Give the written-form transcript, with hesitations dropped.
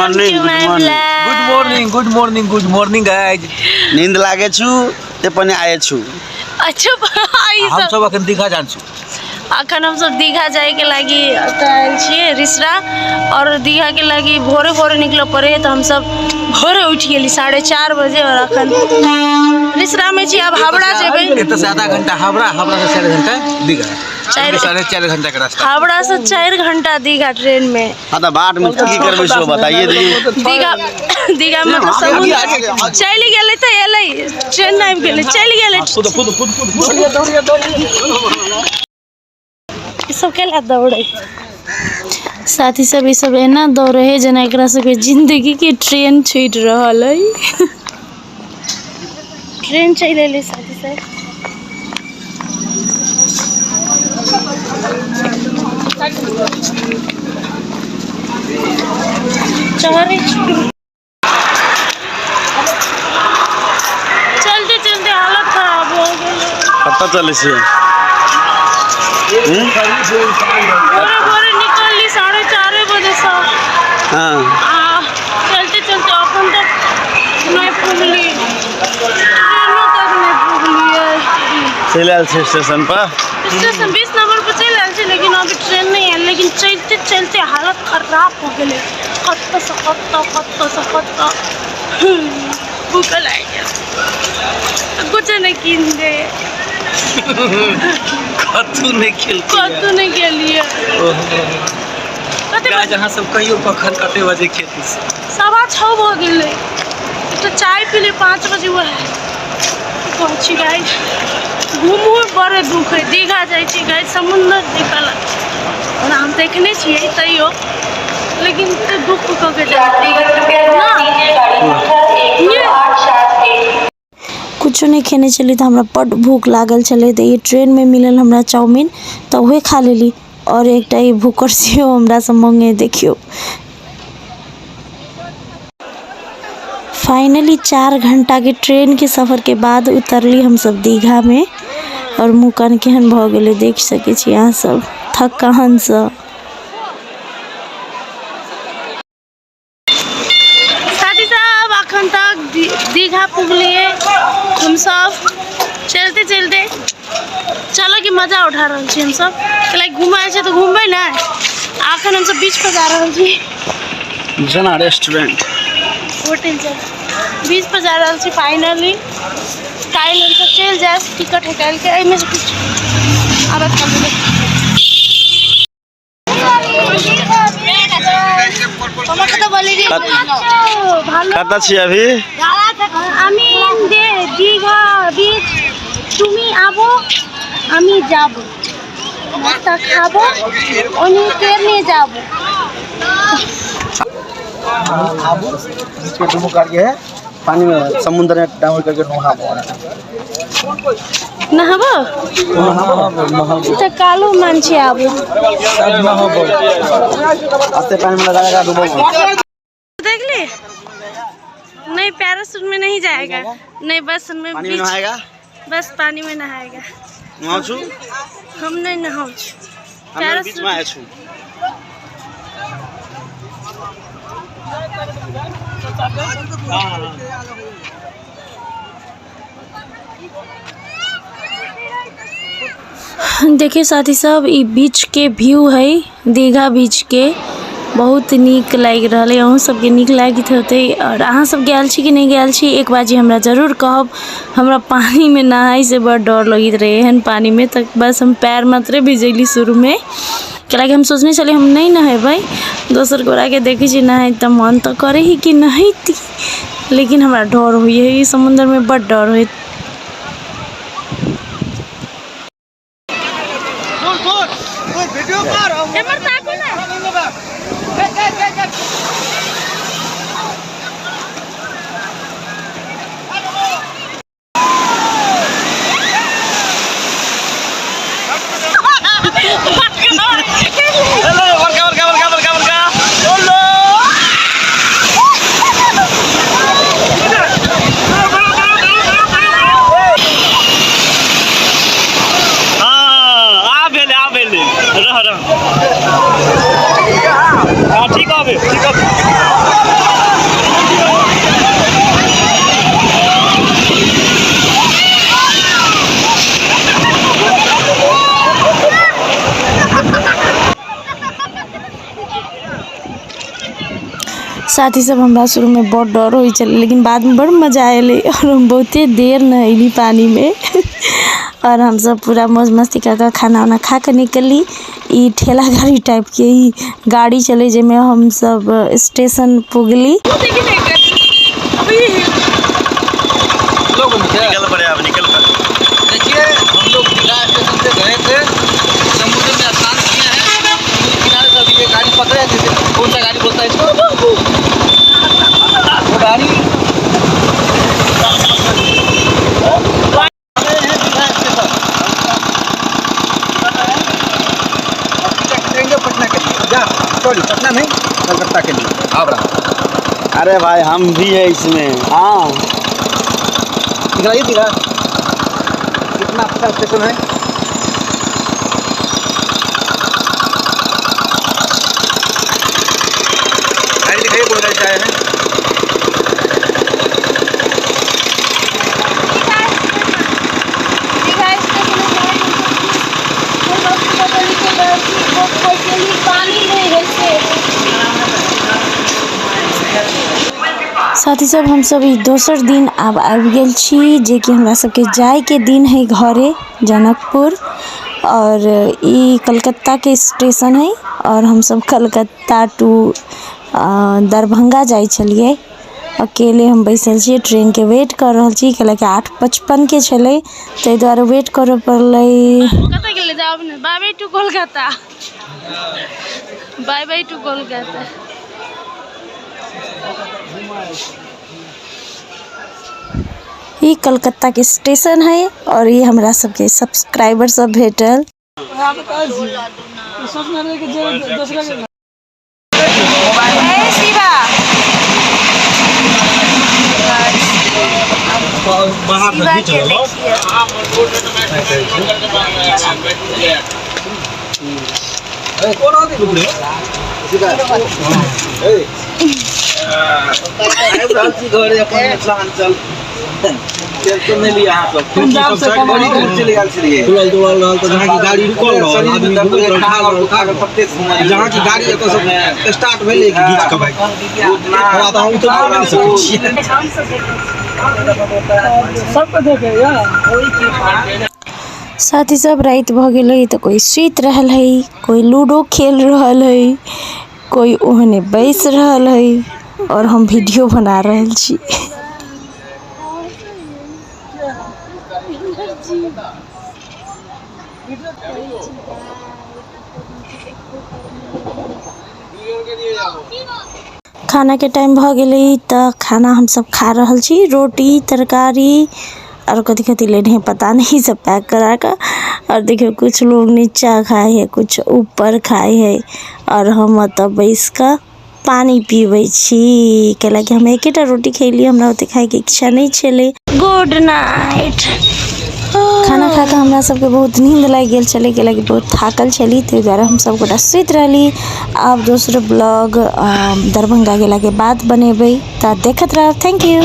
Morning, to good my morning. Blog. Good morning, good morning, good morning guys. नींद लागे छु ते पनि आए छु। अच्छा ई हम सब सब अखन दीघा जान छु। अखन हम सब दीघा जाए के लागी एतऽ आयल छियै रिसरा और दीघा के लागी भोरे भोरे निकलऽ पड़े है, तऽ हम सब भोरे उठि गेली 4:30 बजे और अखन रिसरा में छी। अब हावड़ा जेबै। एतऽ से आधा घंटा हावड़ा, हावड़ा से 4 घंटा दीघा। चारि 4.5 घंटा के रास्ता। हावड़ा से 4 घंटा दीघा ट्रेन में। हाँ तो बाट में की करबै सो बताइए दियौ। दीघा दीघा में तऽ समुद्र चलि गेलै तऽ एलै, ट्रेन आबि गेलै, चलि गेलै। खुद खुद खुद खुद खुद। ई सब केला दौड़े साथी सब, ई सब एना दौड़े है जेना एकरा सबके जिंदगी के ट्रेन छूटि रहल है। ट्रेन चलि एलै साथी सब। चढ़ै छी। चलते चलते हालत खराब हो गेलै। कतऽ चलै छियै? भोरे भोरे निकलली 4:30 बजे से। हाँ। आ चलते चलते अखन तक नहि पुगली, ट्रेनो तक नहि पुगलियै। चलि आयल छै स्टेशन पर। स्टेशन 20 नंबर पर चलि आयल छै, लेकिन अभी ट्रेन नहि आयल। लेकिन चलते चलते हालत खराब हो गेलै। कतऽ से कतऽ, कतऽ से कतऽ भूख लागि गेल, कुछो नहि कीन दे। कतहु नहि खेलकै। कतहु नहि गेलियै। कते गाइस अहाँ सब कहियो कखन कते बजे खेती से? 6:15 भऽ गेलै। एकटा चाय पीले 5 बजे। वएह की कहै छी गाइस, घूमू बड़े दुख है। दीघा जाइ छी गाइस समुद्र देखऽ लए। ओना हम देखने छियै तैयो, लेकिन एते दुख कऽ के जाइ ना। कुछो नहि खेने छली तऽ हमरा बड्ड भूख लागल छलै, तऽ ई ट्रेनमे मिलल हमरा चाउमिन तऽ उहे खा लेली। आओर एकटा ई भूखड़ सेहो हमरासँ मङ्गे। देखियौ, फाइनली 4 घण्टाके ट्रेनके सफरके बाद उतरली हमसब दीघामे आओर मुँह कान केहन भऽ गेलै देख सकै छी अहाँ सब थकानसँ। साथी सब अखन तक दीघा पुगलिए हम सब। चलते चलते चलो कि मजा उठा रहल छी हम सब। लाइक घुमै छै तऽ घुमबै ने। अखन हम सब बीच पर जा रहल छी। जना रेस्टोरेंट होटल जा बीच पर जा रहल छी। फाइनली काल्हि हम सब चलि जायब टिकट निकालि के। एहिमे से कुछ आबत कम। कतऽ छी अभी? আমি দীঘা বিচ। তুমি আবো, আমি যাব, নাস্তা খাবো, অন্য ট্রেনে যাব। आबू बीच के दुनू करके है पानी में समुद्र में डाउन करके नहाबो। नहाबो नहाबो। तऽ कालो मान्छे आबो। सब नहाबो, आस्ते पानी में लगाएगा डूबो। देख ले, नहीं पैराशूट में नहीं जाएगा, नहीं बस में पानी में बीच नहाएगा। बस पानी में नहाएगा। नहाउ छु। हम नहीं नहाउ छु। हम बीच में आए छु। देखिए साथी सब, ई बीच के व्यू है दीघा बीच के। बहुत नीक लागि रहल है। अहूँ सबके नीक लागैत होतै। और अहाँ सब गेल छी कि नहि गेल छी एक बाजी हमरा जरूर कहब। हमरा पानीमे नहाइसँ बड़ डर लगैत रहै। एहन पानीमे तऽ बस हम पैर मात्रे भिजैली शुरूमे, कैलाकि हम सोचने छलियै हम नहि नहेबै। दोसर गोराके देखै छी नहाइत तऽ मन तऽ करै हइ कि नहैती, लेकिन हमरा डर होइए ई समुन्दरमे, बड़ डर होइत। एमहर ताकू ने। हेलो, बड़का बड़का बड़का बड़का बड़का। हेलो, हाँ आ भेलै, आ भेलै। रह रह, हाँ ठीक आबे, ठीक आबे। साथी सब हमरा शुरूमे बड़ डर होइ छलै, लेकिन बादमे बड़ मजा एलै आओर हम बहुते देर नहेली पानिमे। आओर हमसब पूरा मौज मस्ती कऽ कऽ खाना उना खा कऽ निकलली। ई ठेला गाड़ी टाइपके ई गाड़ी छलै जाहिमे हमसब स्टेशन पुगली। निकल पड़े, अब निकल पड़े। देखिए हम लोग दीघा स्टेशन से गए थे, समुद्र में स्नान किए हैं, समुद्र किनारे से अभी ये गाड़ी पकड़े हैं, जैसे कौन सा गाड़ी बोलता है इसको, वो गाड़ी टिकट पटना के लिए, जा सॉरी पटना नहीं कलकत्ता के लिए। अरे भाई हम भी है इसमें। हाँ दिखलाइए दीघा कितना अच्छा स्टेशन है। गाड़ी दिखाइए कौन गाड़ी से आए हैं। पानी नहीं है से। साथी सब हमसब ई दोसर दिन आब आबि गेल छी, जेकि हमरा सबके जाइके दिन है घरे जनकपुर। और ई कलकत्ता के स्टेशन है और हमसब कलकत्ता टू दरभंगा जाइ छलियै। अकेले हम बैसल छियै, ट्रेनके वेट कर रहल छी, कैलाकि 8:55 के छलै, ताहि दुआरे वेट करऽ पड़लै। कतऽ गेलै जाब ने? Bye bye to Kolkata, bye bye to Kolkata. ई कलकत्ता के स्टेशन है और ई हमरा सबके सब्सक्राइबर सब भेटल। शिवा के देखिए। आबि रहल छी घरे अपन मिथिलाञ्चल। टेंशन नहि लिअ अहाँ सब, बड़ी दूर चलि गेल छलियै। खुलल दुआल रहल तऽ जहाँ की गाड़ी रुकल रहल, शरीर में आदमी दर्द घुमैत होइए, रहल, खाना ठाढ़ रहल, बुखार ततेक घुमलियै। जहाँ की गाड़ी एतऽ से स्टार्ट भेलै कि घीच कऽ भागि गेल। हवा तऽ अहाँ उतरियो नहि सकै छियै। साथी सब राति भऽ गेलै तऽ कोइ सुति रहल है, कोइ लूडो खेल रहल है, कोइ ओहने बैस रहल है और हम वीडियो बना रहल छी। खाना के टाइम भऽ गेलै तऽ खाना हमसब खा रहल छी, रोटी तरकारी और कथी कथी लेने है पता नहीं, सब पैक करा कऽ। और देखियौ कुछ लोग नीचा खाइ है, कुछ ऊपर खाइ है और हम ओतऽ बैस कऽ पानी पीबै छी, कैलाकि हम एकेटा रोटी खेलियै, हमरा ओते खाइके इच्छा नहि छलै। Good night. खाना खा कऽ हमरा सबके बहुत नींद लागि गेल छलै, कैलाकि बहुत थाकल छली, ताहि दुआरे हम सब गोटा सुति रहली। आब दोसर ब्लॉग दरभंगा गेलाके बाद बनेबै, तऽ देखैत रहब। Thank you.